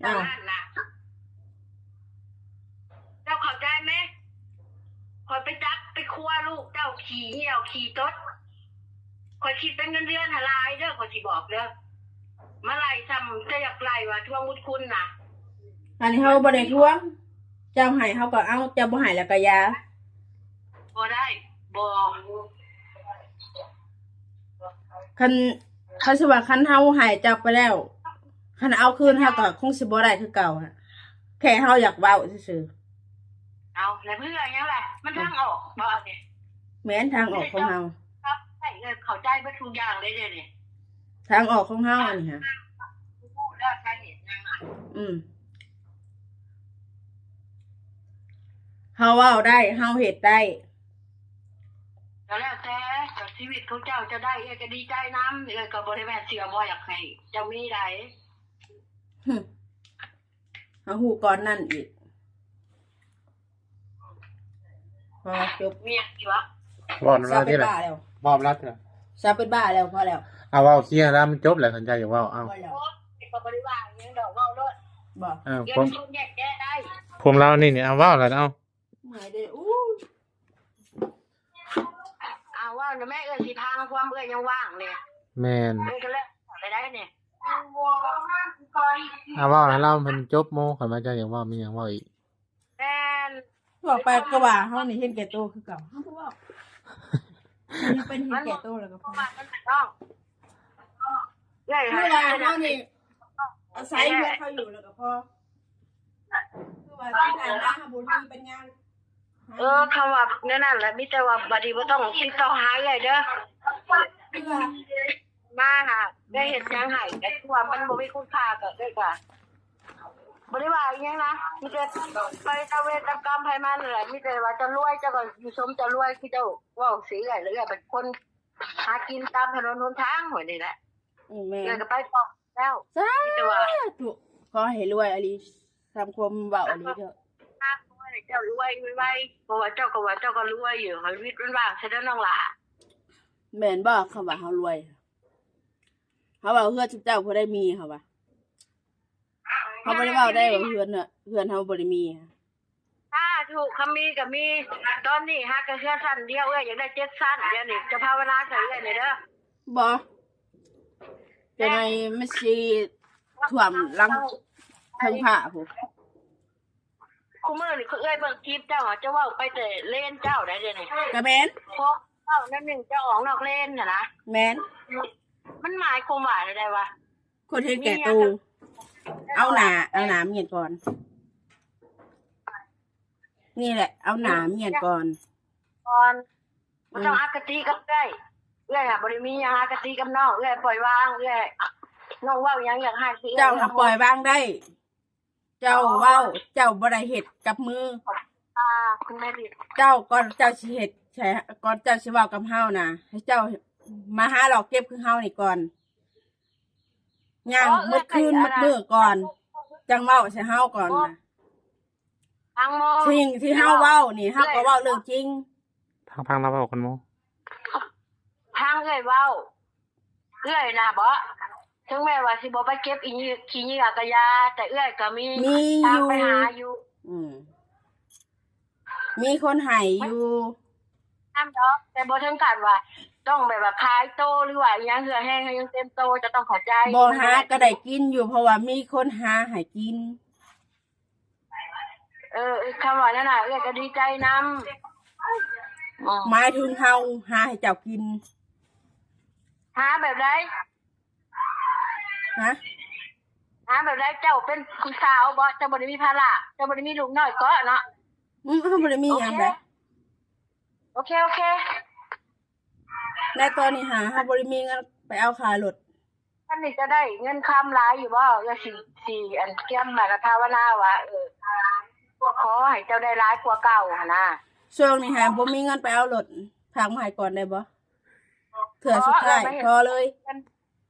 ເຈົ້າ ເຈົ້າເຂົ້າໃຈໄໝ? ຂ້ອຍໄປຈັບໄປຄົວລູກເຈົ້າຂີ້ຫ່ຽວຂີ້ຕົດ ຂ້ອຍຄິດເປັນເງິນເດືອນຫັ້ນຫຼາຍເດີ ຂ້ອຍຊິບອກເດີ ມາໄລ່ຊ່ຳແຕ່ຢາກໄລ່ວ່າທວງບຸນຄຸນນະ. ອັນນີ້ເຮົາບໍ່ໄດ້ທວງ ເຈົ້າໃຫ້ເຮົາກໍເອົາ ເຈົ້າບໍ່ໃຫ້ແລ້ວກໍຢ່າ. ບໍ່ໄດ້ ບໍ່ ຄັນ ຄັນຊິວ່າຄັນເຮົາໃຫ້ເຈົ້າໄປແລ້ວ ຄັນເອົາຄືນເຮົາກໍຄົງຊິບໍ່ໄດ້ຄືເກົ່າ ແຄ່ເຮົາຢາກເວົ້າຊື່ໆ. ເອົາ ແລ້ວເພື່ອຫຍັງລະ? ມັນທາງອອກບໍ່ອັນນີ້? ແມ່ນທາງອອກຂອງເຮົາ ເຂົ້າໃຈເບິດທຸກຢ່າງເລີຍເດນີ້ ທາງອອກຂອງເຮົາອັນນີ້ຫະ. ອືມ ເຮົາເວົ້າໄດ້ ເຮົາເຮັດໄດ້ ກໍແລ້ວແຕ່ ກໍຊີວິດຂອງເຈົ້າ ເຈົ້າໄດ້ ເອື້ອຍກໍດີໃຈນຳ ເອື້ອຍກໍບໍ່ໄດ້ແມ່ນຊິວ່າບໍ່ຢາກໃຫ້ເຈົ້າມີໃດ. ຫຶ ເຮົາຮູ້ກ່ອນນັ້ນອີກ. ພໍ ຈົບ. ເວົ້ານຳລາວຕິລະ ເວົ້ານຳລາວຕິລະ ຊາວເປັນບ້າແລ້ວ ພໍແລ້ວ. ເອົາ ເວົ້າເຄຍລະ ມັນຈົບແລ້ວ ຄັນເຈົ້າຢາກເວົ້າ ເອົາ. ກໍບໍ່ໄດ້ວ່າຫຍັງດອກ ເວົ້າໂລດ. ບໍ່ ເອີ ພວກ ແຍກແຍະໄດ້ ພວກລາວນີ້ນີ້ ເອົາ ເວົ້າລະເນາະ. ເມື່ອຍເດ້ ອູ້ຍ. ເອົາ ເວົ້ານະແມ່ ເອື້ອຍຊິພັງຄວາມເອື້ອຍຍັງວ່າງເດ້. ແມ່ນ ເອື້ອຍກໍແລ້ວໄປໄດ້ນີ້. ເອົາ ເວົ້າໃຫ້ລາວໃຫ້ມັນຈົບໂມ ຄັນວ່າເຈົ້າຢາກເວົ້າ ມີຫຍັງເວົ້າອີກ. ແມ່ນ ບອກໄປກໍວ່າເຮົານີ້ເຫັນແກ່ໂຕຄືເກົ່າ ເຮົາບໍ່ເວົ້າ ມັນເປັນເຫັນແກ່ໂຕແລ້ວກໍພໍ. ຄືວ່າເຮົານີ້ອາໄສເຮືອນເຂົາຢູ່ແລ້ວກໍພໍ ຄືວ່າທີ່ຜ່ານມາເຮົາບໍ່ມີປັນຍາ. ເອີ ຄຳວ່າແນວນັ້ນແຫຼະ ມີແຕ່ວ່າບາດນີ້ບໍ່ຕ້ອງຕິດຕໍ່ຫາເອື້ອຍເດີ ມາຫາໄດ້ເຮັດຫຍັງໃຫ້ ແຕ່ຄືວ່າມັນບໍ່ມີຄຸນຄ່າກໍເອື້ອຍກໍບໍ່ໄດ້ວ່າອີ່ຫຍັງນະ ມີແຕ່ໄປຕາມເວນຕາມກຳໃຜມັນແຫຼະ. ມີແຕ່ວ່າເຈົ້າລວຍ ເຈົ້າກໍຢູ່ຊົມເຈົ້າລວຍ ຄືເຈົ້າເວົ້າຊິເອື້ອຍ ແລ້ວເອື້ອຍເປັນຄົນຫາກິນຕາມຖະໜົນຫົນທາງ ວ່ານີ້ແຫຼະ. ອືມ ແມ່ນ ເອື້ອຍກໍໄປຕໍ່ແລ້ວ ສາທຸ ມີແຕ່ວ່າ ຂໍໃຫ້ລວຍອີ່ຫຼີ ຕາມຄວາມເວົ້າອີ່ຫຼີເທີະ. ເຈົ້າລວຍໄວໆ ເພາະວ່າເຈົ້າກໍວ່າເຈົ້າກໍລວຍຢູ່ ໃຫ້ວິດມັນວ່າງຊະເດີນ້ອງຫຼ້າ. ແມ່ນບໍ່ ຄຳວ່າເຮົາລວຍ ເຮົາວ່າເຮືອນຊຸມເຈົ້າບໍ່ໄດ້ມີ ເຮົາວ່າ ເຮົາບໍ່ໄດ້ເວົ້າໄດ້ວ່າເຮືອນ ເຮືອນເຮົາບໍ່ໄດ້ມີ. ສາທຸ ຄຳມີກໍມີ ຕອນນີ້ຫາກໍເຮືອນຊັ້ນດຽວ ເອື້ອຍຢາກໄດ້ເຈັດຊັ້ນ ດຽວນີ້ຈະພາວະນາໃສ່ເອື້ອຍແດ່ເດີ. ບໍ່ ຈັ່ງໃດມັນຊິຖ້ວມຫຼັງເທິງພ້າພຸ້ນ. ຄູ່ມື້ນີ້ເອື້ອຍເບິ່ງຄລິບເຈົ້າ ເຈົ້າເວົ້າໄປແຕ່ເລນເຈົ້າໄດ໋ ດຽວນີ້ ກະແມ່ນ ເວົ້າແນວໜຶ່ງ ເຈົ້າອອກນອກເລນຫັ້ນນະ. ແມ່ນ ມັນໝາຍຄວາມວ່າແນວໃດວະ? ຄົນເຫັນແກ່ໂຕ ເອົາໜ້າ ເອົາໜ້າເມຍກ່ອນ ນີ້ແຫຼະ ເອົາໜ້າເມຍກ່ອນ ກ່ອນ ບໍ່ຕ້ອງອະຄະຕິກັບເອື້ອຍ ເອື້ອຍຫາບໍ່ໄດ້ມີຫຍັງອະຄະຕິກັບນ້ອງ ເອື້ອຍປ່ອຍວາງ ເອື້ອຍ ນ້ອງເວົ້າຫຍັງຢາກໃຫ້ ເຈົ້າຫາປ່ອຍວາງໄດ້ ເຈົ້າເວົ້າ ເຈົ້າບໍ່ໄດ້ເຮັດກັບມື ອ່າ ເຈົ້າ ກ່ອນເຈົ້າຊິເຮັດ ກ່ອນເຈົ້າຊິເວົ້າກັບເຮົານະ ໃຫ້ເຈົ້າມາຫາລອກເກັບຄືເຮົານີ້ກ່ອນ ຍ່າງໝົດຄືນໝົດມື້ກ່ອນ ຈັ່ງເວົ້າໃສ່ເຮົາກ່ອນນະ. ຟັງໝໍ ສິ່ງທີ່ເຮົາເວົ້ານີ້ ເຮົາກໍເວົ້າເລື່ອງຈິງ. ຟັງ ຟັງລາວເວົ້າກ່ອນໝໍ ຟັງເອື້ອຍເວົ້າ ເອື້ອຍນະເບາະ ເຖິງແມ່ນວ່າຊິບໍ່ໄປເກັບອີຂີ້ເຫຍື້ອກະຢ່າ ແຕ່ເອື້ອຍກໍມີ ມີຢູ່ ໄປຫາຢູ່ ອືມ ມີຄົນໃຫ້ຢູ່ ນຳດອກ ແຕ່ບໍ່ເຖິງຂັ້ນວ່າຕ້ອງແບບວ່າຂາຍໂຕ ຫຼືວ່າອີ່ຫຍັງ ເຫື່ອແຮງເຮົາຍັງເຕັມໂຕ ຈະຕ້ອງເຂົ້າໃຈ ບໍ່ຫາກໍໄດ້ກິນຢູ່ ເພາະວ່າມີຄົນຫາໃຫ້ກິນ. ເອີ ຄຳວ່ານັ້ນນະ ເອື້ອຍກໍດີໃຈນຳ ໝາຍເຖິງເຮົາຫາໃຫ້ເຈົ້າກິນ. ຫາແບບໃດ? ຮະ? ຫາແບບໃດ? ເຈົ້າເປັນຜູ້ສາວເບາະ ເຈົ້າບໍ່ໄດ້ມີພາລະ ເຈົ້າບໍ່ໄດ້ມີລູກນ້ອຍເກາະເນາະ. ອືມ ເຮົາບໍ່ໄດ້ມີຫຍັງໃດ. ໂອເຄ ໂອເຄ ໃນຕອນນີ້ຫາ ເຮົາບໍ່ໄດ້ມີເງິນໄປເອົາຄ່າລົດ. ອັນນີ້ຈະໄດ້ເງິນຄຳຫຼາຍຢູ່ບໍ່? ເອື້ອຍຊິ ຊິ ອັນ ກຽມມາລະພາວະນາວ່າ ເອີ ຂໍໃຫ້ເຈົ້າໄດ້ຫຼາຍກວ່າເກົ່າຫັ້ນນະ. ຊ່ວງນີ້ຫາບໍ່ມີເງິນໄປເອົາລົດ ຝາກມາໃຫ້ກ່ອນໄດ້ບໍ່? ເທື່ອສຸດທ້າຍ ຂໍເລີຍ.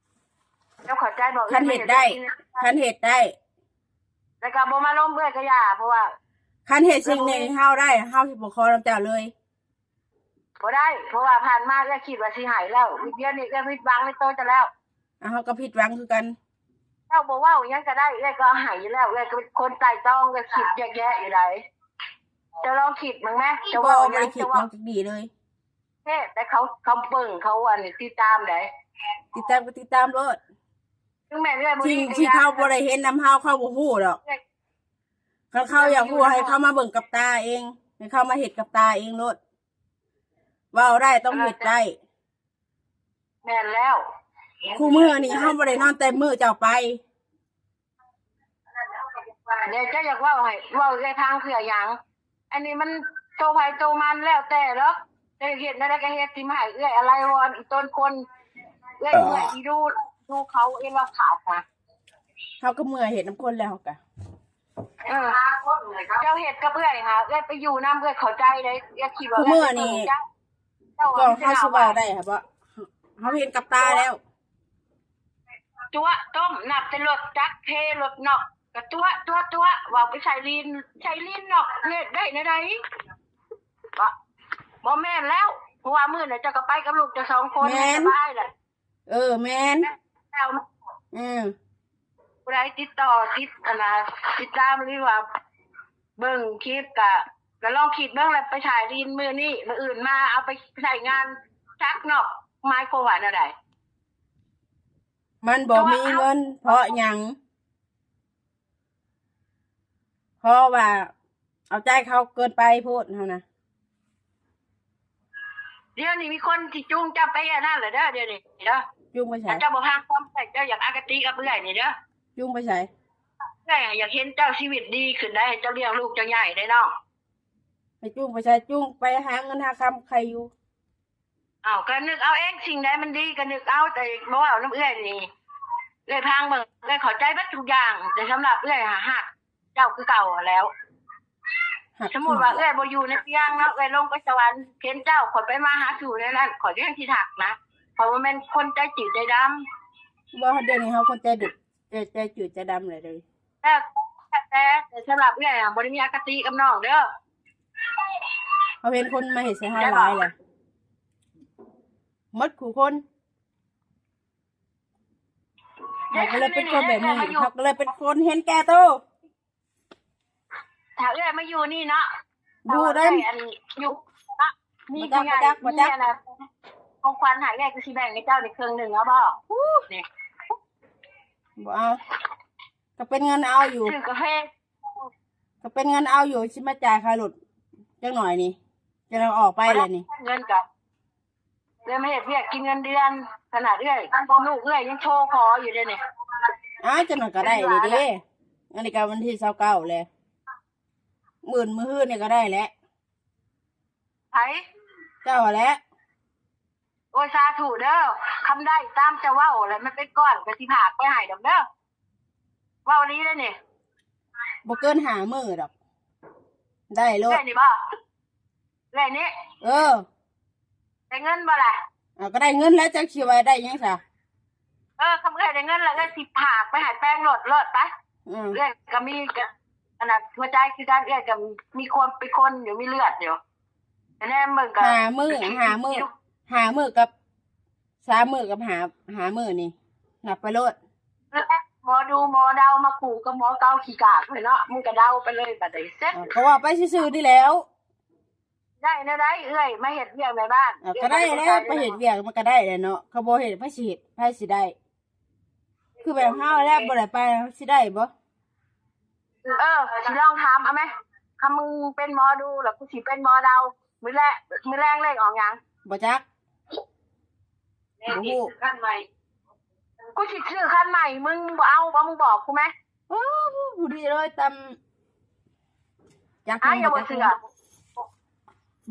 ເຈົ້າເຂົ້າໃຈບໍ່? ຄັນເຮັດໄດ້ ຄັນເຮັດໄດ້ ແລ້ວກໍບໍ່ມາລົມເອື້ອຍກໍຢ່າ ເພາະວ່າ ຄັນເຮັດສິ່ງນີ້ເຮົາໄດ້ ເຮົາຊິບໍ່ຂໍນຳເຈົ້າເລີຍ. ບໍ່ໄດ້ ເພາະວ່າຜ່ານມາເອື້ອຍຄິດວ່າຊິໃຫ້ແລ້ວ ດຽວນີ້ເອື້ອຍຜິດຫວັງໃນໂຕເຈົ້າແລ້ວ. ເຮົາກໍຜິດຫວັງຄືກັນ. ເ ຈົ້າບໍ່ເວົ້າຫຍັງກໍໄດ້ ເອື້ອຍກໍໃຫ້ຢູ່ແລ້ວ ເອື້ອຍກໍເປັນຄົນໄຕ່ຕອງ ເອື້ອຍຄິດແຍກແຍະຢູ່ໃດ. ເຈົ້າລອງຄິດເບິ່ງແມ ເຈົ້າເວົ້າຫຍັງ ເຈົ້າເວົ້າ ບໍ່ໄດ້ຄິດຫຍັງຈັກດີເລີຍ. ເຮັດ ແຕ່ເຂົາ ເຂົາເບິ່ງ ເຂົາອັນຕິດຕາມໃດ໋. ຕິດຕາມກໍຕິດຕາມໂລດ. ເຖິງແມ່ນເອື້ອຍບໍ່ດີ ທີ່ເຂົາບໍ່ໄດ້ເຫັນນຳເຮົາ ເຂົາບໍ່ຮູ້ດອກ. ຄັນເຂົາຢາກຮູ້ ໃຫ້ເຂົາມາເບິ່ງກັບຕາເອງ ໃຫ້ເຂົາມາເຮັດກັບຕາເອງໂລດ. ເວົ້າໄດ້ ຕ້ອງເຮັດໄດ້. ແມ່ນແລ້ວ ຄູ່ມື້ນີ້ເຮົາບໍ່ໄດ້ນອນແຕ່ມື້ເຈົ້າໄປ. ແລ້ວເຈົ້າຢາກເວົ້າໃຫ້ ເວົ້າໃຫ້ຟັງເພື່ອຫຍັງ? ອັນນີ້ມັນໂຕໃຜໂຕມັນ ແລ້ວແຕ່ດອກ. ເຈົ້າເຮັດແນວໃດກໍເຮັດ ຊິມາໃຫ້ເອື້ອຍອາໄລວອນອີ່ຕົນຄົນ ເອື້ອຍ ເອີ ເມື່ອຍອີ່ດູ ດູເຂົາເອງວ່າຂາດນະ. ເຮົາກໍເມື່ອຍເຮັດນຳຄົນແລ້ວ ເຮົາກໍ ເອີ ເຈົ້າເຮັດກັບເອື້ອຍຫາ ເອື້ອຍໄປຢູ່ນຳ ເອື້ອຍເຂົ້າໃຈເດ້. ຢ່າຄິດວ່າ ຄູ່ມື້ນີ້ ເຈົ້າ ເຈົ້າ ກໍເຮົາຊິເວົ້າໄດ້ຫາບໍ່? ເຮົາເຫັນກັບຕາແລ້ວ. ຕົວະຕົ້ມ ນັບແຕ່ລົດຈັກເທລົດນອກ ກະຕົວະ ຕົວະ ຕົວະ ເວົ້າໄປໃສ່ລີນ ໃສ່ລີນນອກ ເຮັດໄດ້ແນວໃດ? ບໍ່ ບໍ່ແມ່ນແລ້ວ ເພາະວ່າມື້ນັ້ນເຈົ້າກໍໄປກັບລູກເຈົ້າສອງຄົນ ແມ່ນ ສະບາຍແຫຼະ. ເອີ ແມ່ນ ແລ້ວ ອືມ ຜູ້ໃດຕິດຕໍ່ ຕິດ ອັນນ່າ ຕິດຕາມ ຫຼືວ່າເບິ່ງຄລິບ ກະ ກະລອງຄິດເບິ່ງ ແລ້ວໄປຖ່າຍລີນມື້ນີ້ ມື້ອື່ນມາເອົາໄປໃຊ້ງານ ຈັກເນາະ ໝາຍຄວາມວ່າແນວໃດ? ມັນບໍ່ມີເງິນ ເພາະຫຍັງ? ເພາະວ່າເອົາໃຈເຂົາເກີນໄປໂພດຫັ້ນນະ. ດຽວນີ້ມີຄົນຊິຈູງເຈົ້າໄປອັນນັ້ນແຫຼະເດີ ດຽວນີ້ເດີ. ຈູງໄປໃສ? ເຈົ້າບໍ່ຟັງຄວາມເອື້ອຍ ເຈົ້າຢາກອະຄະຕິກັບເອື້ອຍນີ້ເດີ. ຈູງໄປໃສ? ເອື້ອຍຢາກເຫັນເຈົ້າຊີວິດດີຂຶ້ນໄດ໋ ໃຫ້ເຈົ້າລ້ຽງລູກເຈົ້າໃຫຍ່ໄດ໋ນ້ອງ. ໃຫ້ຈູງໄປໃສ? ຈູງໄປຫາເງິນຫາຄຳໄຄຢູ່. ອ້າວ ກໍນຶກເອົາເອງ ສິ່ງໃດມັນດີກໍນຶກເອົາ ແຕ່ບໍ່ເວົ້ານຳເອື້ອຍນີ້ ເອື້ອຍຟັງເບິ່ງ ເອື້ອຍເຂົ້າໃຈເບິດທຸກຢ່າງ ແຕ່ສຳລັບເອື້ອຍຫາ ຮັກເຈົ້າຄືເກົ່າຫັ້ນແລ້ວ. ສະມຸດວ່າເອື້ອຍບໍ່ຢູ່ໃນຕຽງເນາະ ເອື້ອຍລົງໄປສະຫວັນ ເຫັນເຈົ້າ ຂ້ອຍໄປມາຫາສູ່ແນວນັ້ນ ຂ້ອຍກໍຍັງຊິທັກນະ ຂ້ອຍບໍ່ແມ່ນຄົນໃຈຈືດໃຈດຳ. ບໍ່ ດຽວນີ້ເຮົາຄົນໃຈດຸ ໃຈ ໃຈຈືດໃຈດຳແຫຼະເດີ. ແຕ່ ແຕ່ ແຕ່ສຳລັບເອື້ອຍນະ ບໍ່ໄດ້ມີອະຄະຕິກັບນ້ອງເດີ. ເຮົາເຫັນຄົນມາເຮັດໃສ່ເຮົາຫຼາຍແຫຼະ ໝົດຄູ່ຄົນ. ເຮົາກໍເລີຍເປັນຄົນແບບນີ້ ເຮົາກໍເລີຍເປັນຄົນເຫັນແກ່ໂຕ. ຖ້າເອື້ອຍມາຢູ່ນີ້ເນາະ ຢູ່ໄດ້ ອັນ ຢູ່ເນາະ ມີຜູ້ໃຫຍ່ ມີອັນນ່າ ຂອງຂວັນໃຫ້ເອື້ອຍ ກໍຊິແບ່ງໃຫ້ເຈົ້ານີ້ເຄິ່ງໜຶ່ງ ເອົາບໍ່? ນີ້ ບໍ່ເອົາ. ກໍເປັນເງິນເອົາຢູ່ ຊື້ກາເຟ ກໍເປັນເງິນເອົາຢູ່ ຊິມາຈ່າຍຄ່າລົດຈັກໜ້ອຍນີ້ ຈະໄດ້ອອກໄປແລ້ວນີ້. ເງິນກໍເອື້ອຍມາເຮັດວຽກກິນເງິນເດືອນ ຂະໜາດເອື້ອຍ ລູກເອື້ອຍຍັງໂທຂໍຢູ່ເດນີ້. ອ້າວ ຈັກໜ້ອຍກໍໄດ້ເດ ອັນນີ້ກໍວັນທີຊາວເກົ້າແລ້ວ ມື້ອື່ນມື້ຮືນນີ້ກໍໄດ້ແຫຼະ. ໃຜ? ເຈົ້າຫັ້ນແຫຼະ. ໂອ້ຍ ສາທຸເດີ ຄຳໄດ້ຕາມເຈົ້າເວົ້າແຫຼະ ມັນເປັນກ້ອນກໍຊິພາກໄປໃຫ້ດອກເດີ. ເວົ້າອີ່ຫຼີເດ້ນີ້ ບໍ່ເກີນຫ້າມື້ດອກ ໄດ້ໂລດ. ເອື້ອຍນີ້ບໍ່? ເອື້ອຍນີ້? ເອີ. ໄດ້ເງິນບໍ່ລະ? ເອົາ ກໍໄດ້ເງິນແລ້ວ ຈັກຊິວ່າໄດ້ຫຍັງຊະ? ເອີ ຄຳເອື້ອຍໄດ້ເງິນແລ້ວ ເອື້ອຍຊິພາກໄປໃຫ້ແປງໂລດ ໂລດໄປ. ອືມ ເອື້ອຍກໍມີ ກໍ ອັນນັ້ນ ຫົວໃຈຄືກັນ ເອື້ອຍກໍມີຄວາມເປັນຄົນຢູ່ ມີເລືອດຢູ່. ແນມເບິ່ງກໍ ຫ້າມື້ ຫ້າມື້ ຫ້າມື້ກັບ ສາມມື້ກັບ ຫ້າ ຫ້າມື້ນີ້ ນັບໄປໂລດ. ໝໍດູໝໍເດົາມາຄູ່ກັບໝໍເກົ່າຂີ້ກາກເລີຍເນາະ ມຶງກໍເດົາໄປເລີຍບາດນີ້ເສັດ. ເອີ ກໍເວົ້າໄປຊື່ໆນີ້ແຫຼ້ວ. ໄດ້ແນວໃດເອື້ອຍ ມາເຮັດວຽກແມ່ບ້ານ? ເອີ ກໍໄດ້ແຫຼະ ໄປເຮັດວຽກມັນກໍໄດ້ແຫຼະເນາະ ເຂົາບໍ່ເຮັດໃຜຊິເຮັດ ໃຜຊິໄດ້? ຄືແບບເຮົາແລ້ວບໍ່ໄດ້ໄປ ຊິໄດ້ບໍ່? ເອີ ຊິລອງຖາມເອົາແມ ຄັນມຶງເປັນໝໍດູ ແລ້ວກູຊິເປັນໝໍເດົາ. ມື້ແລງ ມື້ແລງເລກອອກຫຍັງ? ບໍ່ຈັກ ບໍ່ຮູ້. ກູຊິຊື້ຄັນໃໝ່ ມຶງບໍ່ເອົາບໍ່? ມຶງບອກກູແມ. ໂອ້ ຜູ້ດີເລີຍ ຕຳ ຈັກ ອ້າຍ ຢ່າບໍ່ເຊື່ອ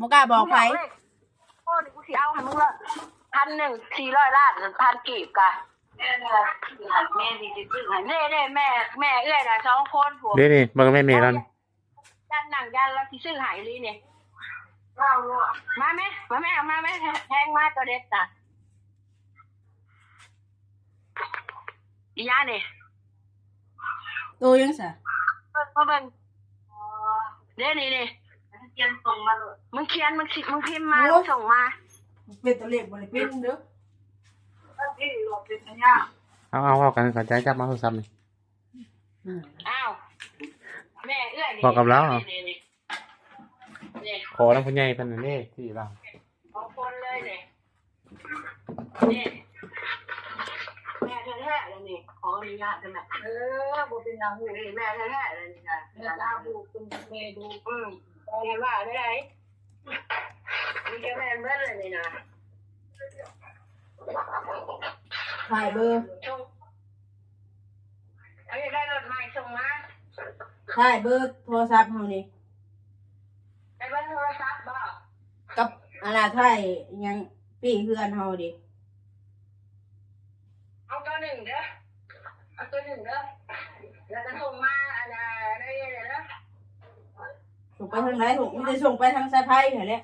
ບໍ່ກ້າບອກໃຜ. ໂອ້ ນີ້ກູຊິເອົາໃຫ້ມຶງເລີຍ ພັນໜຶ່ງ ສີ່ຮ້ອຍລ້ານ ພັນກີບກະ. ແມ່ນລະ ແມ່ຊິຊື້ໃຫ້ ເດ້ ເດ້ ແມ່ ແມ່ເອື້ອຍນະ ສອງຄົນ ເດ້ນີ້ ເບິ່ງແມ່ ແມ່ນັ້ນ ຢ້ານນັ່ງຢ້ານລາວຊິຊື້ໃຫ້ອີ່ຫຼີນີ້. ມາແມ່ ມາແມ່ ມາແມ່ ແພງມາຕົວເດັດນະ. ອີຫຍັງນີ້? ໂຕຫຍັງຊະ? ເບິ່ງ ມາເບິ່ງ ເດ້ນີ້ ນີ້ ມັນຂຽນສົ່ງມາໂລດ ມຶງຂຽນ ມຶງຊິ ມຶງພິມມາ ໂອ້ ສົ່ງມາ. ເປັນຕົວເລກບໍ່ໄດ້ເປັນເດີ ເປັນພະຍາດ. ເອົາ ເອົາ ເວົ້າກັນເຂົ້າໃຈ ຈັບມາໂທລະສັບນີ້. ອືມ ອ້າວ ແມ່ເອື້ອຍນີ້ ເວົ້າກັບລາວ ນີ້ ນີ້ ນີ້ ຂໍນຳຜູ້ໃຫຍ່ເພິ່ນນັ້ນເດ້ ທີ່ລາວ ສອງຄົນເລີຍນີ້ ນີ້ ແມ່ແທ້ໆເລີຍນີ້ ຂໍອະນຸຍາດເພິ່ນນະ ເອີ ບໍ່ເປັນຫຍັງ ນີ້ແມ່ແທ້ໆເລີຍນີ້ນະ ແມ່ລາວ ລູກເປັນແມ່ລູກ ອືມ ເພິ່ນວ່າແນວໃດ? ມີແຕ່ແມ່ນເບິດເລີຍນີ້ນະ ຖ່າຍເບີ ສົ່ງ ເອີ ຢາກໄດ້ລົດໃໝ່ສົ່ງມາ ຖ່າຍເບີໂທລະສັບເຮົານີ້ ໃຫ້ເບິ່ງໂທລະສັບບໍ? ກັບອັນນ່າ ຖ່າຍຫຍັງປີ້ເຮືອນເຮົາເດ ເອົາໂຕໜຶ່ງເດີ ເອົາໂຕໜຶ່ງເດີ ແລ້ວກໍສົ່ງມາອັນນ່າ ໃນນີ້ເດີ ສົ່ງໄປທາງໃດລູກ? ມີແຕ່ສົ່ງໄປທາງສາຍໄຟຫັ້ນແຫຼະ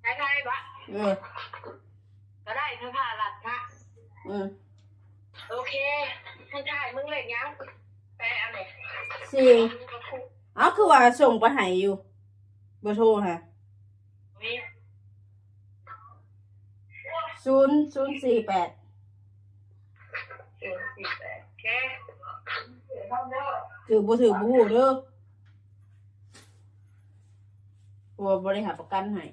ສາຍໄຟບໍ? ເອີ ກໍໄດ້ ສາຍໄຟລັດນະ ເອີ ໂອເຄ ໃຫ້ຖ່າຍເບິ່ງເລກຫຍັງ? ແປເອົາແຫຼະ ສີ່ ເອົ້າ ຄືວ່າສົ່ງໄປໃຫ້ຢູ່ ເບີໂທຫາ ມີ ສູນ ສູນສີ່ແປດ ສູນສີ່ແປດ ໂອເຄ ຖືກບໍ່ຖືກບໍ່ຮູ້ເດີ ເພາະວ່າບໍ່ໄດ້ຮັບປະກັນໃຫ້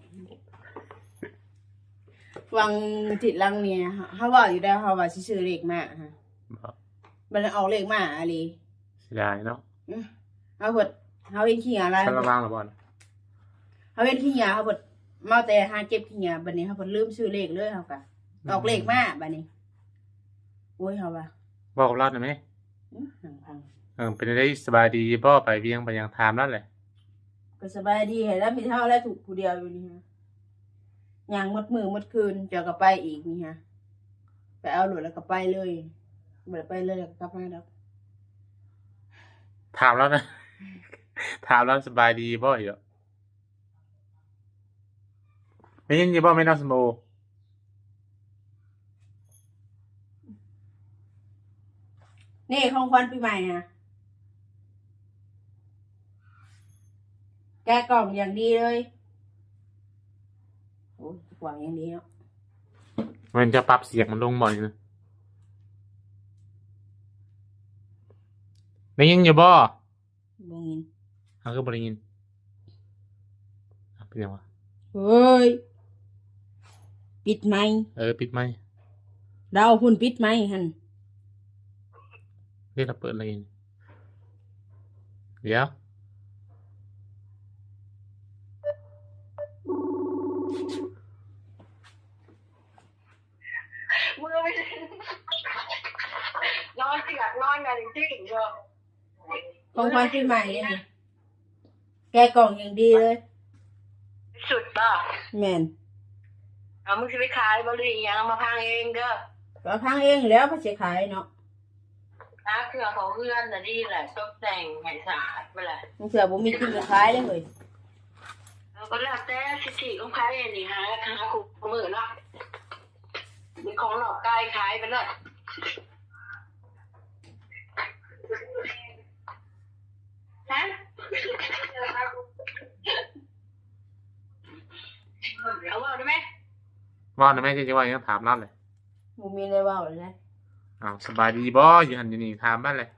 ຫວ່າງອາທິດຫຼັງນີ້ ເຮົາ ເຮົາເວົ້າຢູ່ແລ້ວ ເຮົາວ່າຊິຊື້ເລກມ້າຫັ້ນ ບໍ່ ບັດນັ້ນອອກເລກມ້າອີ່ຫຼີ ເສຍດາຍເນາະ ອືມ ເຮົາເພິດ ເຮົາເຫັນຂີ້ຫຍ້າຫຼາຍ ສາລະວັງລະບໍ່ນະ? ເຮົາເຫັນຂີ້ຫຍ້າ ເຮົາເພິດເມົາແຕ່ຫາເກັບຂີ້ຫຍ້າ ບັດນີ້ເຮົາເພິດລືມຊື້ເລກເລີຍ ເຮົາກະ ອືມ ອອກເລກມ້າບັດນີ້ ໂອ້ຍ ເຮົາວ່າ ເວົ້າກັບລາວໄດ້ໄໝ? ອືມ ນັ່ງຟັງ ເອີ ເປັນໃດ ສະບາຍດີບໍ່? ໄປວຽງໄປຫຍັງ ຖາມລາວແຫຼະ ກໍສະບາຍດີຫັ້ນແຫຼະ ມີແຕ່ເຮົາແຫຼະທຸກຜູ້ດຽວຢູ່ນີ້ ຍ່າງໝົດມື້ໝົດຄືນ ເຈົ້າກໍໄປອີກນີ້ຮະ ໄປເອົາລົດແລ້ວກໍໄປເລີຍ ບໍ່ໄດ້ໄປເລີຍ ແລ້ວກໍກັບມາດອກ ຖາມລາວນະ ຖາມລາວສະບາຍດີບໍ່ອີກດອກ ໄດ້ຍິນຢູ່ບໍ່ແມ່ນ້ອງສົມໂອ? ນີ້ຂອງຂວັນປີໃໝ່ນະ ແກະກ່ອງຢ່າງດີເລີຍ ໂອ້ຍ ກວ້າງຢ່າງດີເນາະ ແມ່ນຈະປັບສຽງມັນລົງບໍ່ນີ້ນະ ໄດ້ຍິນຢູ່ບໍ່? ບໍ່ຍິນ ເຮົາຄືບໍ່ໄດ້ຍິນ ເປັນຫຍັງວະ? ເອີຍ ປິດໄມ ເອີ ປິດໄມ ລາວພຸ້ນ ປິດໄມຫັ້ນ ເຮັດລະເປີດເລີຍ ດຽວ ນອນເຊືອກ ນອນອັນນີ້ຕິ ຂອງຂວັນປີໃໝ່ເດ້ນີ້ ແກະກ່ອງຢ່າງດີເລີຍ ຊຸດບໍ່? ແມ່ນ ເອົາ ມຶງຊິໄປຂາຍບໍ່ ຫຼືອີ່ຫຍັງ? ເອົາມາພັງເອງເດີ ກໍພັງເອງແລ້ວ ໃຜຊິຂາຍເນາະ ຫາເຄື່ອງເຂົ້າເຮືອນນະ ດີແຫຼະ ຕົບແຕ່ງໃຫ້ສະອາດໄປແຫຼະ ບາງເທື່ອບໍ່ມີກິນກໍຂາຍເດ້ເຮີ້ຍ ເອີ ກໍແລ້ວແຕ່ສິດທິຂອງໃຜ ອັນນີ້ຫາ ຫາຄູ່ມື້ເນາະ ເປັນຂອງນອກກາຍຂາຍໄປເລີຍ ຮະ ເອົາເວົ້າໄດ້ໄໝ? ເວົ້າໄດ້ໄໝ? ຈະເວົ້າຫຍັງ ຖາມລາວແຫຼະ ບໍ່ມີແນວເວົ້າແລ້ວ ເອົາ ສະບາຍດີບໍ່? ຢູ່ຫັ້ນຢູ່ນີ້ ຖາມມາແຫຼະ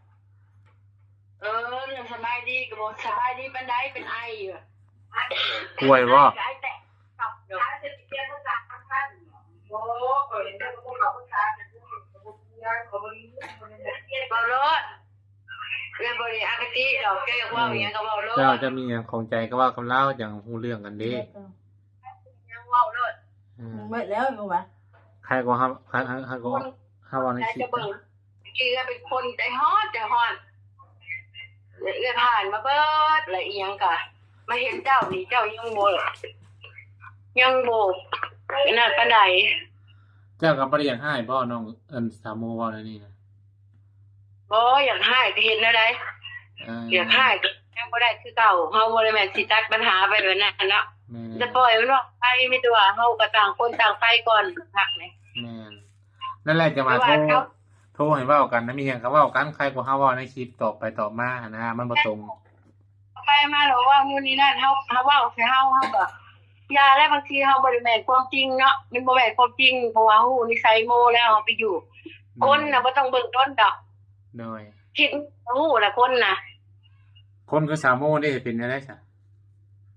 ເອີ ເລື່ອງສະບາຍດີກໍບໍ່ສະບາຍດີປານໃດ ເປັນໄອຢູ່ ປ່ວຍບໍ່? ເວົ້າໂລດ ເອື້ອຍບໍ່ໄດ້ອະຄະຕິດອກ ເຈົ້າຢາກເວົ້າອີ່ຫຍັງກໍເວົ້າໂລດ ເຈົ້າຈະມີຫຍັງຂອງໃຈກໍເວົ້າກັບລາວ ຈັ່ງຮູ້ເລື່ອງກັນເດ້ ຍັງເວົ້າໂລດ ອືມ ເບິດແລ້ວ ວ່າ ໃຄກໍເຮົາ ໃຄ ໃຄກໍເຮົາເວົ້າໃນຄລິບ ເຈົ້າເປັນຄົນໃຈຮ້ອນ ໃຈຮ້ອນ ເອື້ອຍຜ່ານມາເບິດ ແລະອີ່ຫຍັງກະມາເຫັນເຈົ້ານີ້ ເຈົ້າຍັງບໍ່ ຍັງບໍ່ນັ້ນປານໃດ ເຈົ້າກໍບໍ່ໄດ້ຢາກຮ້າຍບໍ່ ນ້ອງ ອັນ ສາວໂມເວົ້າແນວນີ້ນະ? ບໍ່ຢາກຮ້າຍ ຈະເຮັດແນວໃດ ເອີ ຢາກຮ້າຍກໍຍັງບໍ່ໄດ້ຄືເກົ່າ ເຮົາບໍ່ໄດ້ແມ່ນຊິຕັດບັນຫາໄປແບບນັ້ນເນາະ ແມ່ນ ຈະປ່ອຍມັນເວົ້າໄປ ມີແຕ່ວ່າເຮົາກໍຕ່າງຄົນຕ່າງໄປກ່ອນ ພັກນີ້ ແມ່ນ ນັ້ນແຫຼະ ຈັ່ງວ່າໂທ ໂທໃຫ້ເວົ້າກັນນະ ມີຫຍັງກໍເວົ້າກັນ ໃຄກວ່າເຮົາເວົ້າໃນຄລິບຕອບໄປຕອບມາຫັ້ນນະ ມັນບໍ່ຕົງ ໄປມາແລ້ວເວົ້າໂນ່ນນີ້ນັ້ນ ເຮົາ ເຮົາເວົ້າໃສ່ເຮົາ ເຮົາກໍຢ່າແຫຼະ ບາງທີເຮົາບໍ່ໄດ້ແມ່ນຄວາມຈິງເນາະ ມັນບໍ່ແມ່ນຄວາມຈິງ ເພາະວ່າເຮົາຮູ້ນິໄສໂມແລ້ວ ເຮົາໄປຢູ່ ຄົນນະບໍ່ຕ້ອງເບິ່ງດົນດອກ ໂດຍ ຄິດຮູ້ລະຄົນນະ. ຄົນຄືສາວໂມເດ້ ເປັນແນວໃດຊະ?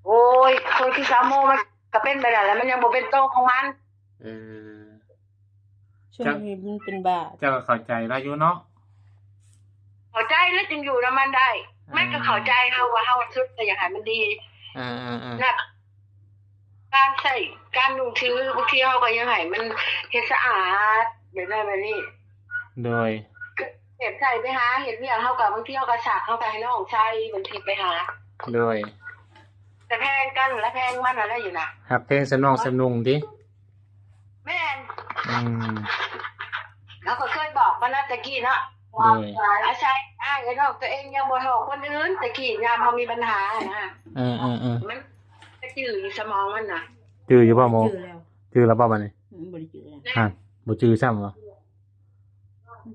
ໂອ້ຍ ຄົນຄືສາວໂມມັນກະເປັນໄປໄດ້ລະ ມັນຍັງບໍ່ເປັນໂຕຂອງມັນ. ເອີ ຊ່ວງນີ້ມັນເປັນບ້າ. ເຈົ້າກະເຂົ້າໃຈລາວຢູ່ເນາະ? ເຂົ້າໃຈແລ້ວຈຶ່ງຢູ່ນຳມັນໄດ້. ມັນກະເຂົ້າໃຈເຮົາວ່າເຮົາສຸດກະຢາກໃຫ້ມັນດີ. ເອີໆໆ ການໃຊ້ການນຸ່ງຖື ບາງທີເຮົາກະຢາກໃຫ້ມັນເຮັດສະອາດແບບນັ້ນແບບນີ້. ໂດຍ ເຮັດໃຊ້ໄປຫາເຮັດວຽກ ເຮົາກະບາງທີເຮົາກະຊັກ ເຮົາກະໃຫ້ນ້ອງໃສ່ ບາງທີໄປຫາ. ໂດຍ ແຕ່ແພງກັນລະແພງມັນຫັ້ນແຫຼະຢູ່ນະ ຮັກແພງສ່ຳນ້ອງສ່ຳນຸ່ງຕິ. ແມ່ນ ອືມ ເຮົາກະເຄີຍບອກມັນນະແຕ່ກີ້ເນາະ ໂດຍ ອາໄສອ້າຍເອື້ອຍນ້ອງ ໂຕເອງຍັງບໍ່ທໍ່ຄົນອື່ນ ແຕ່ກີ້ຍາມເຮົາມີບັນຫາຫັ້ນນະ. ເອີໆໆ ມັນກະຈື່ຢູ່ສະໝອງມັນນະ. ຈື່ຢູ່ບໍ່ໂມ? ຈື່ແລ້ວ ຈື່ແລ້ວບໍ່ບາດນີ້? ອືມ ບໍ່ໄດ້ຈື່ແລ້ວ ຫັ້ນ ບໍ່ຈື່ຊ້ຳບໍ່?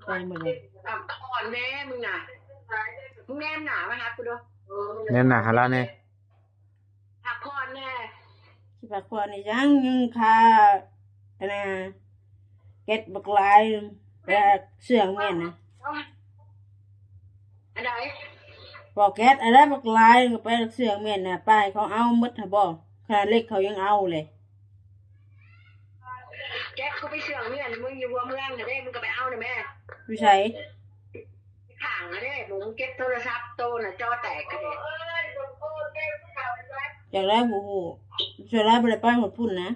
ໄປໝົດແລ້ວ. ພັກຜ່ອນແດ່ມຶງນະ ມຶງແນມໜ້າມາຫາກູເດີ້ ແນມໜ້າຫາລາວແດ່. ພັກຜ່ອນແດ່ ຊິພັກຜ່ອນອີ່ຫຍັງ ຍັງຄ່າອັນນະ ແກັດບັກຫຼາຍ ແບກເຊື່ອງແມ່ນນະ. ອັນໃດ? ບໍ່ແກັດອັນໃດບັກຫຼາຍ ກະໄປເຊື່ອງແມ່ນນະ ປ້າໃຫ້ເຂົາເອົາໝົດຫັ້ນບໍ່? ຂະໜາດເຫຼັກເຂົາຍັງເອົາເລີຍ. ແກັດກູໄປເຊື່ອງເມຍນະ ມຶງຢູ່ຫົວເມືອງຫັ້ນເດ້ ມຶງກະໄປເອົານະແມ່. ຢູ່ໃສ? ຂ້າງຫັ້ນເດ້ ມຶງເກັບໂທລະສັບໂຕນະ ຈໍແຕກກະເດ້. ຈັກແລ້ວບໍ່ຮູ້ ສ່ວນຫຼາຍບໍ່ໄດ້ໄປຮອດພຸ້ນນະ.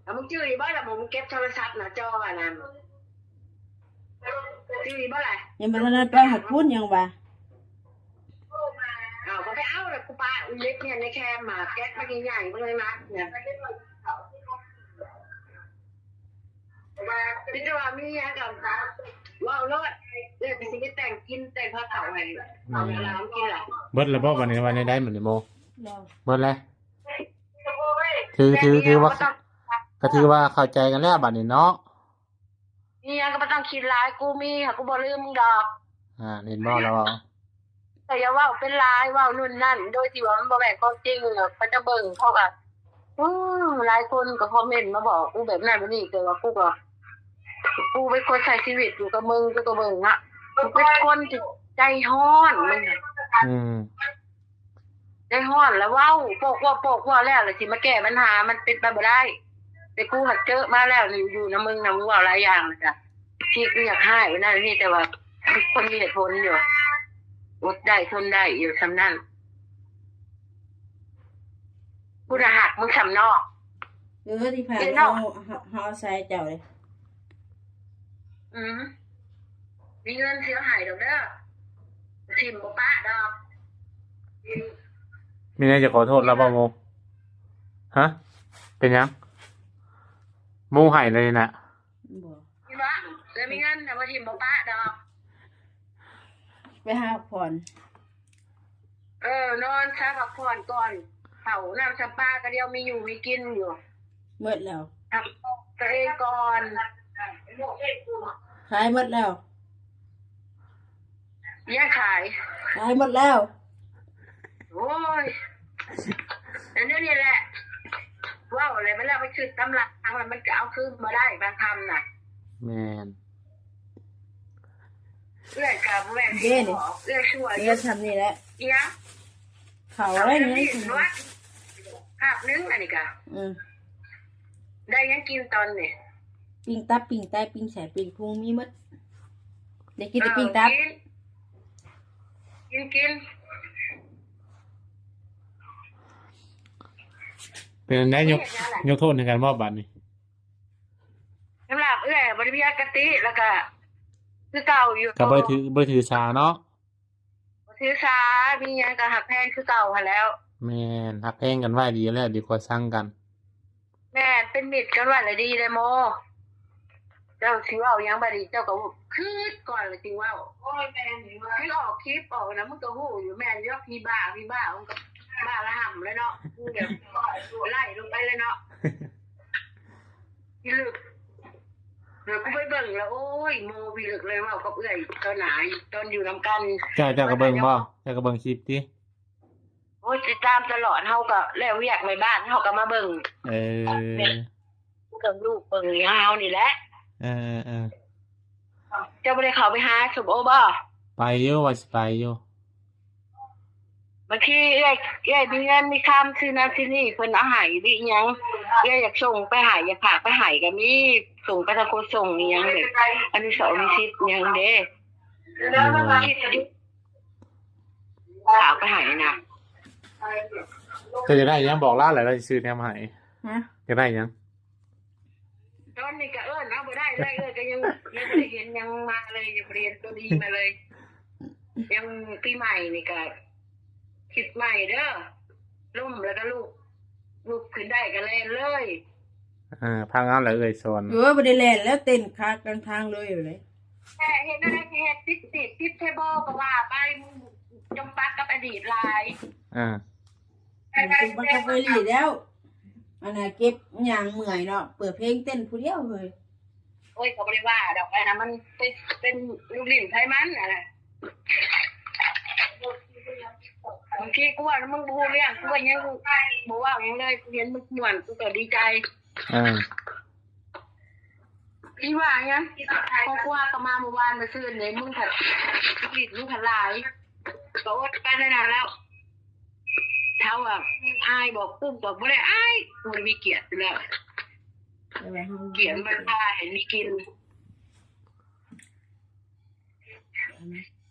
ເອົາ ມຶງຈື່ຢູ່ບໍ່ລະ ໝ່ອງເກັບໂທລະສັບນະ ຈໍອັນນັ້ນ ຈື່ຢູ່ບໍ່ລະ? ຍັງບໍ່ທັນໄດ້ໄປຮອດພຸ້ນຍັງວ່າ. ເອົາ ກະໄປເອົາລະ ກູປະເຫຼັກເມຍນໃນແຄມມາ ແກັດມັນໃຫຍ່ໆ ມັນໜັກນະ. ມີແຕ່ວ່າມີຫຍັງກະເວົ້າໂລດ ເອື້ອຍກະຊິໄປແຕ່ງກິນ ແຕ່ງພາເຂົ້າໃຫ້ ເອົາເວລາກິນລະ. ເບິດລະບໍ່ບາດນີ້ ວ່າແນວໃດບາດນີ້ໂມ? ເບິດແລ້ວ. ຖື ຖື ຖືວ່າ ກະຖືວ່າເຂົ້າໃຈກັນແລ້ວບາດນີ້ເນາະ. ມີຫຍັງກະບໍ່ຕ້ອງຄິດຫຼາຍ ກູມີຫາ ກູບໍ່ລືມມຶງດອກ. ອ່າ ເຫັນບໍ່ລາວເວົ້າ ແຕ່ຢ່າເວົ້າເປັນຫຼາຍ ເວົ້າໂນ່ນນັ້ນ ໂດຍທີ່ວ່າມັນບໍ່ແມ່ນຄວາມຈິງ. ເຂົາຈະເບິ່ງ ເຂົາກະ ອື ຫຼາຍຄົນກະຄອມເມັນມາບອກກູແບບນັ້ນແບບນີ້ ແຕ່ວ່າກູກະ ກູເປັນຄົນໃຊ້ຊີວິດຢູ່ກັບມຶງ ກູກະເບິ່ງນະ ກູເປັນຄົນທີ່ໃຈຮ້ອນ ອືມ ໃຈຮ້ອນລະເວົ້າ ໂປກເວົ້າ ໂປກເວົ້າແລ້ວ ລະຊິມາແກ້ບັນຫາ ມັນເປັນໄປບໍ່ໄດ້. ແຕ່ກູຫາກເຈີມາແລ້ວ ຢູ່ນຳມຶງນະ ມຶງເວົ້າຫຼາຍຢ່າງລະກະ ທີ່ກູຢາກຮ້າຍແບບນັ້ນນີ້ ແຕ່ວ່າຄົນມີເຫດຜົນຢູ່ ອົດໄດ້ທົນໄດ້ຢູ່ສ່ຳນັ້ນ. ກູນະຮັກມຶງສ່ຳນ້ອງ. ເອີ ທີ່ຜ່ານມາເຮົາ ເຮົາ ເຮົາອາໄສເຈົ້າເດ້. ອືມ ມີເງິນຊິເອົາໃຫ້ດອກເດີ ຖິ້ມບໍ່ປະດອກ. ມີແນວຈະຂໍໂທດລາວບໍ່ໂມ? ຮະ? ເປັນຫຍັງ? ໂມໃຫ້ເລີຍນະ. ບໍ່ ເອີ ມີເງິນນະ ບໍ່ຖິ້ມບໍ່ປະດອກ. ໄປຫາພັກຜ່ອນ. ເອີ ນອນຊະ ພັກຜ່ອນກ່ອນ. ເຂົ້ານ້ຳຊຳປາກະດຽວມີຢູ່ມີກິນຢູ່. ໝົດແລ້ວ. ພັກຜ່ອນໂຕເອງກ່ອນ. ຂາຍໝົດແລ້ວ. ຍັງຂາຍ. ຂາຍໝົດແລ້ວ. ໂອ້ຍ ແນວນີ້ແຫຼະ ເວົ້າແລ້ວ ເວລາໄປຊື້ຕຳລັງ ມັນກະເອົາຄືນບໍ່ໄດ້ບາງຄຳນະ. ແມ່ນ. ເອື້ອຍກະບໍ່ແມ່ນຊິບອກ ເອື້ອຍຊົ່ວຢູ່. ເອີ ຊ່ຳນີ້ແຫຼະ. ອີຫຍັງ? ເຂົ້າໄດ້ນີ້ ຄາບໜຶ່ງອັນນີ້ກະ. ອື ໄດ້ຫຍັງກິນຕອນນີ້? ປີ້ງຕັບ ປີ້ງໄຕ ປີ້ງໄສ້ ປີ້ງພຸງ ມີໝົດ. ໄດ້ກິນແຕ່ປີ້ງຕັບ. ເອີ ກິນ ກິນ ກິນ. ເປັນອັນໃດ ຍົກ ຍົກໂທດໃຫ້ກັນບໍ່ບາດນີ້? ສຳລັບເອື້ອຍ ບໍ່ໄດ້ມີອະຄະຕິ ລະກະຄືເກົ່າຢູ່. ກະບໍ່ຖື ບໍ່ຖືສາເນາະ. ບໍ່ຖືສາ ມີຫຍັງກະຮັກແພງຄືເກົ່າຫັ້ນແຫຼ້ວ. ແມ່ນ ຮັກແພງກັນໄວ້ດີແລ້ວ ດີກວ່າຊັງກັນ. ແມ່ນ ເປັນມິດກັນໄວ້ລະດີເດ້ໂມ. ເຈົ້າຊິເວົ້າຫຍັງບາດນີ້ ເຈົ້າກະຄຶດກ່ອນລະຈຶ່ງເວົ້າ. ໂອ້ຍ ແມ່ນ ຄືອອກຄລິບອອກນະ ມຶງກະຮູ້ຢູ່. ແມ່ນຢູ່ ຜີບ້າ ຜີບ້າ ມັນກະບ້າລະຫ່ຳແລ້ວເນາະ. ຄືແບບໄລ່ລົງໄປເລີຍເນາະ. ພິລຶກ ເອີ ກູໄປເບິ່ງລະ ໂອ້ຍ ໂມພິລຶກເລີຍ ເວົ້າກັບເອື້ອຍຕໍ່ໜ້າ ຕອນຢູ່ນຳກັນ. ເຈົ້າ ເຈົ້າກະເບິ່ງບໍ່? ເຈົ້າກະເບິ່ງຄລິບຕິ? ໂອ້ຍ ຕິດຕາມຕະຫຼອດ ເຮົາກະແລ້ວວຽກແມ່ບ້ານ ເຮົາກະມາເບິ່ງ. ເອີ ເບິ່ງລູກເບິ່ງເຮົານີ້ແຫຼະ. ເອີໆ ເຈົ້າບໍ່ໄດ້ເຂົ້າໄປຫາສົມໂອບໍ່? ໄປຢູ່ ວ່າຊິໄປຢູ່. ບາງທີເອື້ອຍ ເອື້ອຍມີເງິນມີຄຳ ຊື້ນັ້ນຊື້ນີ້ ເພິ່ນເອົາໃຫ້ ຫຼືອີ່ຫຍັງ ເອື້ອຍຢາກສົ່ງໄປໃຫ້ ຢາກຝາກໄປໃຫ້ກໍມີ ສົ່ງໄປທາງຂົນສົ່ງອີ່ຫຍັງເດ້ ອານິສອງນິສິດຫຍັງເດ້ ໂດຍ ຄິດຢູ່ ຝາກໄປໃຫ້ນະ. ເຈົ້າຢາກໄດ້ຫຍັງບອກລາວແຫຼະ ລາວຊິຊື້ແນວມາໃຫ້. ຮະ? ຢາກໄດ້ຫຍັງ? ຕອນນີ້ກໍເອີ້ນເອົາບໍ່ໄດ້ເລີຍ ເອື້ອຍກໍຍັງ ຍັງບໍ່ໄດ້ເຫັນຫຍັງມາເລີຍ ຍັງບໍ່ໄດ້ເຫັນຕົວດີມາເລີຍ. ຍັງປີໃໝ່ນີ້ກໍຄິດໃໝ່ເດີ ລົ້ມແລ້ວກໍລຸກ ລຸກຂຶ້ນໄດ້ກໍແລ່ນເລີຍ. ເອີ ຟັງເອົາແຫຼະເອື້ອຍສອນ. ເອີ ບໍ່ໄດ້ແລ່ນແລ້ວ ເຕັ້ນຄາກາງທາງເລີຍເລີຍ. ແຕ່ເຮັດແນວໃດຊິເຮັດ ຕິດ ຕິດ ຕິດແທ້ບໍ່ກໍວ່າໄປ ມຶງຈົ່ມປັກກັບອະດີດຫຼາຍ. ເອີ ມັນກໍບໍ່ໄດ້ແລ້ວ ອັນນ່າ ເກັບຍ່າງເມື່ອຍເນາະ ເປີດເພງເຕັ້ນຜູ້ດຽວເຮີ້ຍ. ໂອ້ຍ ກໍບໍ່ໄດ້ວ່າດອກ ອັນນັ້ນມັນເປັນ ເປັນລູກຫຼິ້ນໃຜມັນ ອັນນັ້ນ. ບາງທີກູວ່ານຳມຶງບໍ່ຮູ້ເລື່ອງ ກູກໍຍັງບໍ່ເວົ້າຫຍັງເລີຍ ກູເຫັນມຶງມ່ວນ ກູກໍດີໃຈ. ເອີ ຊິວ່າຫຍັງ ຄອບຄົວກໍມາມື້ວານມື້ຊືນນີ້ ມຶງພັດ ຫຼິ້ນມຶງພັດຫຼາຍ ກໍອົດໄປແນວນັ້ນແລ້ວ. ຖາມວ່າອາຍບໍ່? ກູກໍບໍ່ໄດ້ອາຍ ກູມີກຽດຢູ່ແລ້ວ ກຽດມັນພາໃຫ້ມີກິນ.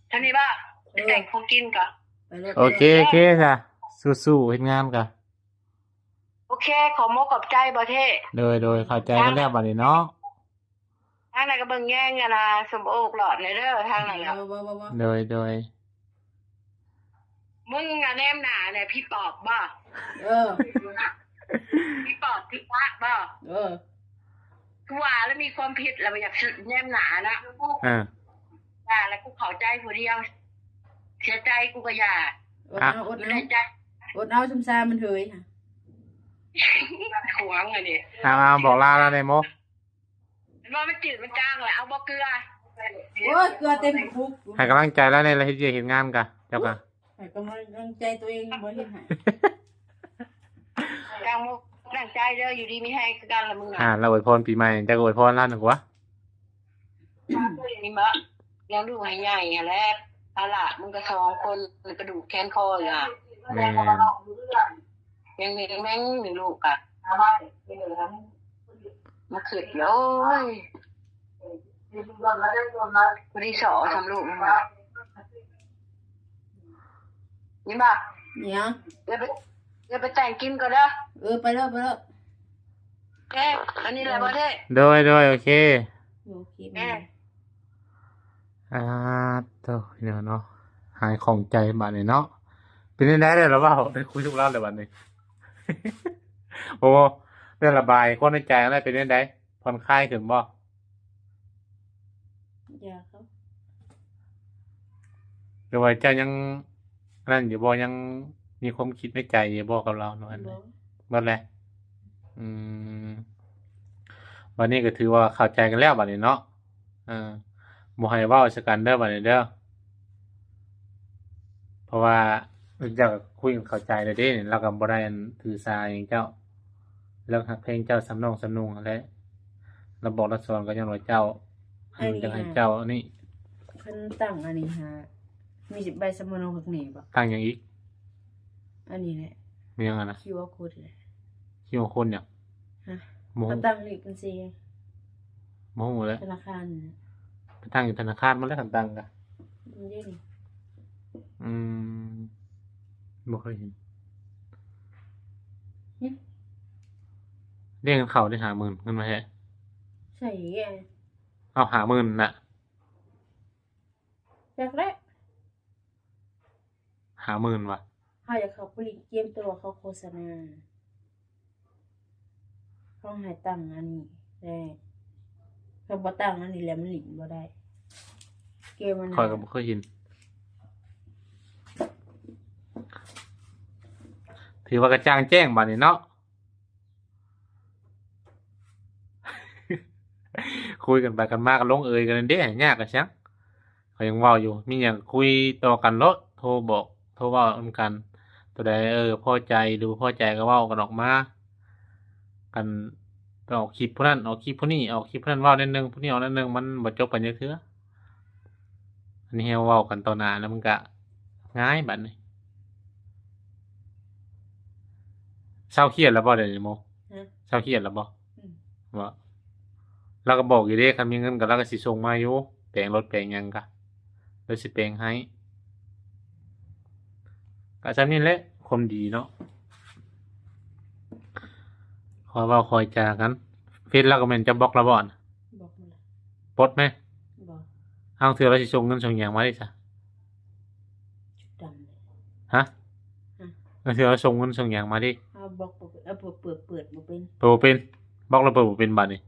ເທົ່ານີ້ບໍ່? ເອີ ໄປແຕ່ງຂອງກິນກໍ ໂອເຄ ໂອເຄຊະ ສູ້ໆ ເຮັດງານກໍ ໂອເຄ ຂອບມົກຂອບໃຈບໍ່ເທ. ໂດຍ ໂດຍ ເຂົ້າໃຈກັນແລ້ວບັດນີ້ເນາະ. ທາງນັ້ນກໍເບິ່ງແຍງອັນນ່າ ສົມໂອກຫຼອດແດ່ເດີ ທາງນັ້ນນະ. ໂດຍ ໂດຍ ມຶງນະແນມໜ້າແດ່ ຜີປອບບໍ່? ເອີ ຜີປອບ ຜີພະບໍ່? ເອີ ຄືວ່າແລ້ວມີຄວາມຜິດແລ້ວບໍ່ຢາກແນມໜ້ານະ. ເອີ ວ່າແລ້ວ ກູເຂົ້າໃຈຜູ້ດຽວ ເສຍໃຈກູກໍຢ່າ. ອົດເອົາ ອົດເອົາ ອົດເອົາ ຊຸມຊາມັນເຮີຍ ຂວາງອັນນີ້. ເອົາ ເອົາ ບອກລາລາວແດ່ໂມ. ເຫັນບໍ່ ມັນຈືດມັນຈາງແຫຼະ ເອົາບໍ່ເກືອ? ໂອ້ຍ ເກືອເຕັມຄຸກ. ໃຫ້ກຳລັງໃຈລາວແດ່ ລາວເຮັດວຽກເຮັດງານກະ ເຈົ້າກະ ໃຫ້ກຳລັງໃຈຕົວເອງ ບໍ່ເຮັດໃຫ້. ຕັ້ງອົກຕັ້ງໃຈເດີ ຢູ່ດີມີແຮງຄືກັນລະມຶງນະ. ອ່າ ລາວອວຍພອນປີໃໝ່ ເຈົ້າກໍອວຍພອນລາວໜຶ່ງກວ່າ. ນີ້ບໍ່ ລ້ຽງລູກໃຫ້ໃຫຍ່ຫັ້ນແຫຼະ ພາລະມຶງກໍສອງຄົນ ກະດູກແຂນຄໍຢູ່ຫັ້ນ. ແມ່ນ. ຍັງເດັກແມ່ງນີ້ລູກກະ ມາຄິດ ໂອ້ຍ ພໍດີສໍ້ສ່ຳລູກຫັ້ນນະ. ຍິນບໍ່? ຫຍັງ? ເອີ ໄປ ເອີ ໄປແຕ່ງກິນກ່ອນເດີ. ເອີ ໄປເລີຍ ໄປເລີຍ. ເອີ ອັນນີ້ແຫຼະບໍ່ເທ? ໂດຍ ໂດຍ ໂອເຄ ໂອເຄ. ເອີ ອ່າ ໂຕ ເນາະ ຫາຍຂ້ອງໃຈບາດນີ້ເນາະ. ເປັນຈັ່ງໃດແລ້ວລະເວົ້າ ໄດ້ຄຸຍກັບລາວແລ້ວບາດນີ້? ໂອ້ ໄດ້ລະບາຍຄວາມໃນໃຈແລ້ວ ເປັນຈັ່ງໃດ ຜ່ອນຄາຍຂຶ້ນບໍ່? ຢາເຂົາ ຫຼືວ່າເຈົ້າຍັງ ອັນນັ້ນຢູ່ບໍ່? ຍັງມີຄວາມຄິດໃນໃຈຢູ່ບໍ່ກັບລາວ? ບໍ່ ໝົດແລ້ວ. ອືມ ບັດນີ້ກໍຖືວ່າເຂົ້າໃຈກັນແລ້ວບັດນີ້ເນາະ. ເອີ ບໍ່ໃຫ້ເວົ້າໃສ່ກັນເດີບັດນີ້ເດີ ເພາະວ່າເຈົ້າກໍຄຸຍກັນເຂົ້າໃຈແລ້ວເດ້. ລາວກໍບໍ່ໄດ້ອັນຖືສາຫຍັງເຈົ້າ ລາວຮັກແພງເຈົ້າສ່ຳນ້ອງສ່ຳນຸ່ງຫັ້ນແຫຼະ. ລາວບອກລາວສອນກໍຍ້ອນວ່າເຈົ້າ ອັນນີ້ ຢາກໃຫ້ເຈົ້າອັນນີ້ ຄັນຕັ້ງອັນນີ້ຫາ ມີໃບສຳມະໂນພັກນີ້ບໍ່? ຕັ້ງຫຍັງອີກ? ອັນນີ້ແຫຼະ ມີຫຍັງຫັ້ນນະ? ຄິວອາໂຄດແຫຼະ. ຄິວອາໂຄດຫຍັງ? ຮະ? ບໍ່ຮູ້ ເຂົາຕັ້ງເລກບັນຊີ. ບໍ່ຮູ້ແຫຼະ ທະນາຄານ. ໄປຕັ້ງຢູ່ທະນາຄານໝົດແລ້ວ ຄັນຕັ້ງກະ. ອືມ ບໍ່ເຄີຍເຫັນ. ຫຶ? ລຽກເຂົາໄດ້ຫ້າໝື່ນ ເງິນມາແທ້. ໃສ່ແກ ເອົາຫ້າໝື່ນນະ. ຈັກແຫຼະ. ຫ້າໝື່ນຫວາ? ເຮົາຢາກເຂົ້າໄປຫຼິ້ນເກມ ແຕ່ວ່າເຂົາໂຄສະນາ ເຂົາໃຫ້ຕັ້ງອັນນີ້ແຫຼະ. ຄັນບໍ່ຕັ້ງອັນນີ້ແຫຼະ ມັນຫຼິ້ນບໍ່ໄດ້ ເກມມັນ. ຂ້ອຍກໍບໍ່ເຄີຍເຫັນ. ຖືວ່າກະຈ່າງແຈ້ງບາດນີ້ເນາະ. ຄຸຍກັນໄປກັນມາກໍລົງເອີຍກັນເດ້ ຍາກກະຫຍັງ. ຂ້ອຍຍັງເວົ້າຢູ່ ມີຫຍັງຄຸຍຕໍ່ກັນໂລດ ໂທບອກ ໂທເວົ້ານຳກັນ. ໂຕໃດ ເອີ ພໍໃຈຫຼືບໍ່ພໍໃຈກໍເວົ້າກັນອອກມາ. ຄັນໂຕ ອອກຄລິບຜູ້ນັ້ນ ອອກຄລິບຜູ້ນີ້ ອອກຄລິບຜູ້ນັ້ນ ເວົ້າແນວໜຶ່ງ ຜູ້ນີ້ເວົ້າແນວໜຶ່ງ ມັນບໍ່ຈົບກັນຈັກເທື່ອ. ອັນນີ້ເຮົາເວົ້າກັນຕໍ່ໜ້າແລ້ວ ມັນກະງ່າຍບາດນີ້. ເຊົາຄຽດແລ້ວບໍ່ດຽວນີ້ໂມ? ຮະ? ເຊົາຄຽດແລ້ວບໍ່? ອືມ ບໍ່. ລາວກໍບອກຢູ່ເດ້ ຄັນມີເງິນກໍລາວກໍຊິສົ່ງມາຢູ່ ແປງລົດແປງຫຍັງກະ ລາວຊິແປງໃຫ້. ກໍສ່ຳນີ້ແຫຼະ ຄົນດີເນາະ ຄ່ອຍເວົ້າຄ່ອຍຈາກັນ. ເຟສລາວກໍແມ່ນເຈົ້າບລັອກລາວບໍ່? ບລັອກແລ້ວ. ປົດແມ? ບໍ່. ເອົາ ເທື່ອລາວຊິສົ່ງເງິນສົ່ງຫຍັງມາເດ້ຊະ? ດຳເລີຍ. ຮະ? ຮະ? ເອົາ ເທື່ອລາວສົ່ງເງິນສົ່ງຫຍັງມາເດ້. ເອົາ ບລັອກບໍ່ເປັນ ເອົາ ເປີດ ເປີດ ເປີດບໍ່ເປັນ. ເປີດບໍ່ເປັນ. ບລັອກແລ້ວເປີດບໍ່ເປັນບາດນີ້.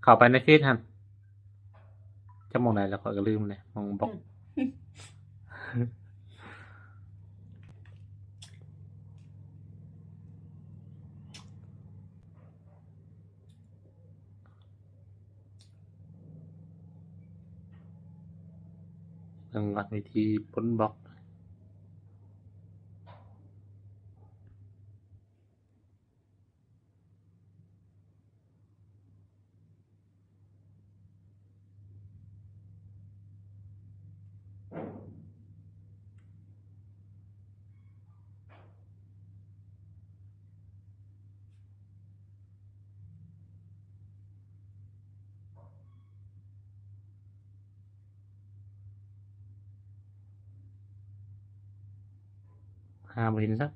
ເຂົ້າໄປໃນເຟສຫັ້ນ ຈັກໝ່ອງໃດແລ້ວ ຂ້ອຍກໍລືມແລ້ວ ໝ່ອງບລັອກ. ອືມ ເບິ່ງວ່າວິທີປົດບລັອກ. ຫາບໍ່ເຫັນຊ້ຳ.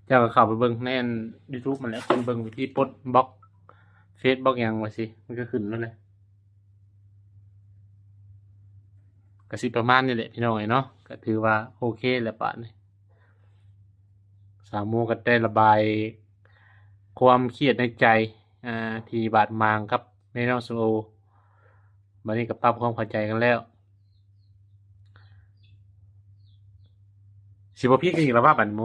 ເຈົ້າກໍເຂົ້າໄປເບິ່ງໃນອັນຢູທູບຫັ້ນແຫຼະ ຄົນເບິ່ງວິທີປົດບລັອກເຟສບລັອກຫຍັງວ່າຊີ້ ມັນກໍຂຶ້ນໂລດແຫຼະ. ກໍຊິປະມານນີ້ແຫຼະພີ່ນ້ອງເອີຍເນາະ ກໍຖືວ່າໂອເຄແລ້ວບາດນີ້. ສາວໂມກໍໄດ້ລະບາຍຄວາມຄຽດໃນໃຈ ອ່າ ທີ່ບາດໝາງກັບແມ່ນ້ອງສຳໂອ. ບາດນີ້ກໍປັບຄວາມເຂົ້າໃຈກັນແລ້ວ. ຊິບໍ່ຜິດກັນອີກແລ້ວວ່າບັດນີ້ໂມ?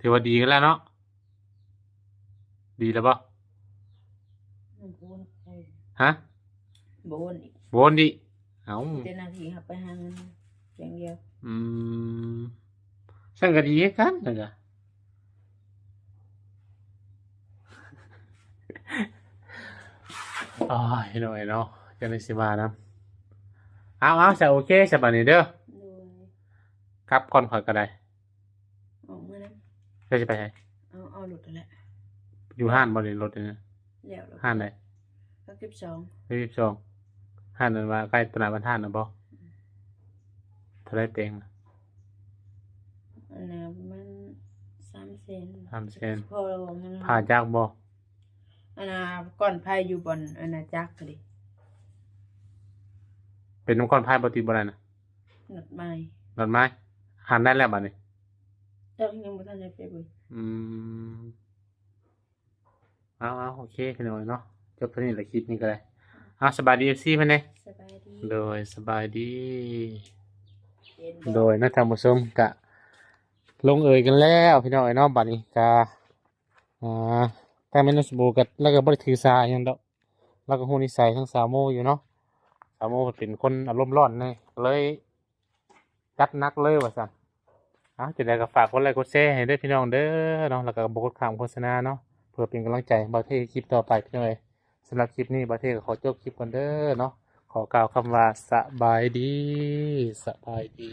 ຖືວ່າດີກັນແລ້ວເນາະ. ດີແລ້ວບໍ່? ບໍ່ໂອນ. ຮະ? ບໍ່ໂອນອີກ. ບໍ່ໂອນອີກ. ເອົ້າ ແຕ່ໜ້າທີ່ເຮົາໄປຫາເງິນຢ່າງດຽວ. ອືມ ຊັ້ນກໍດີຄືກັນນັ້ນກະ. ໂອ້ຍ ນ້ອຍເນາະ ຈັ່ງໃດຊິວ່ານຳ. ເອົາ ເອົາ ຊະ ໂອເຄ ຊະ ບາດນີ້ເດີ. ໂດຍ ກັບກ່ອນ ຂ້ອຍກໍໄດ້. ອອກມານຳ. ເຈົ້າຊິໄປໃສ? ເອົາ ເອົາລົດຫັ້ນແຫຼະ. ຢູ່ຮ້ານບໍ່ນີ້ ລົດນີ້ນະ? ແລ້ວ ຮ້ານໃດ? ຫຼັກສິບສອງ. ຫຼັກສິບສອງ ຮ້ານນັ້ນວ່າໃກ້ຕະຫຼາດບ້ານທາດນະບໍ່? ອືມ ເທົ່າໃດແປງນະ? ອັນນະ ປະມານສາມແສນ. ສາມແສນ. ພໍແລ້ວບໍ່? ມັນ ຜ້າຈັກບໍ່? ອັນນະ ກ້ອນໄຜ່ຢູ່ບ່ອນອັນນະຈັກເດ້. ເປັນນຳກ້ອນໄຜ່ບໍ່ຕິ ບໍ່ໄດ້ນະ? ນັດໝາຍ. ນັດໝາຍ. ຫັ້ນໄດ້ແລ້ວບາດນີ້? ເຈົ້າຍັງບໍ່ທັນໄດ້ໄປເບິ່ງ. ອືມ ເອົາໆ ໂອເຄ ພີ່ນ້ອງເນາະ ຈົບເທົ່ານີ້ແຫຼະ ຄລິບນີ້ກໍໄດ້. ເອົາ ສະບາຍດີ ເອັຟຊີ ເພິ່ນເດ້. ສະບາຍດີ. ໂດຍ ສະບາຍດີ. ໂດຍ ເນາະ ທ່ານຜູ້ຊົມ ກະລົງເອີຍກັນແລ້ວ ພີ່ນ້ອງເອີຍເນາະ. ບາດນີ້ກະ ອ່າ ທາງແມ່ນ້ອງສະໂບກໍ ລາວກໍບໍ່ໄດ້ຖືສາຫຍັງດອກ ລາວກໍຮູ້ນິໄສທາງສາວໂມຢູ່ເນາະ. ສາວໂມເປັນຄົນອາລົມຮ້ອນແດ່ ກໍເລີຍ ຈັດໜັກເລີຍວ່າຊັ້ນ. ເອົາ ຈັ່ງໃດກໍຝາກກົດໄລກົດແຊໃຫ້ເດີພີ່ນ້ອງເດີເນາະ ແລ້ວກໍບໍ່ກົດຂ້າມໂຄສະນາເນາະ ເພື່ອເປັນກຳລັງໃຈບ່າວເທເຮັດຄລິບຕໍ່ໄປພີ່ນ້ອງເອີຍ. ສຳລັບຄລິບນີ້ບ່າວເທກໍຂໍຈົບຄລິບກ່ອນເດີເນາະ ຂໍກ່າວຄຳວ່າສະບາຍດີ ສະບາຍດີ.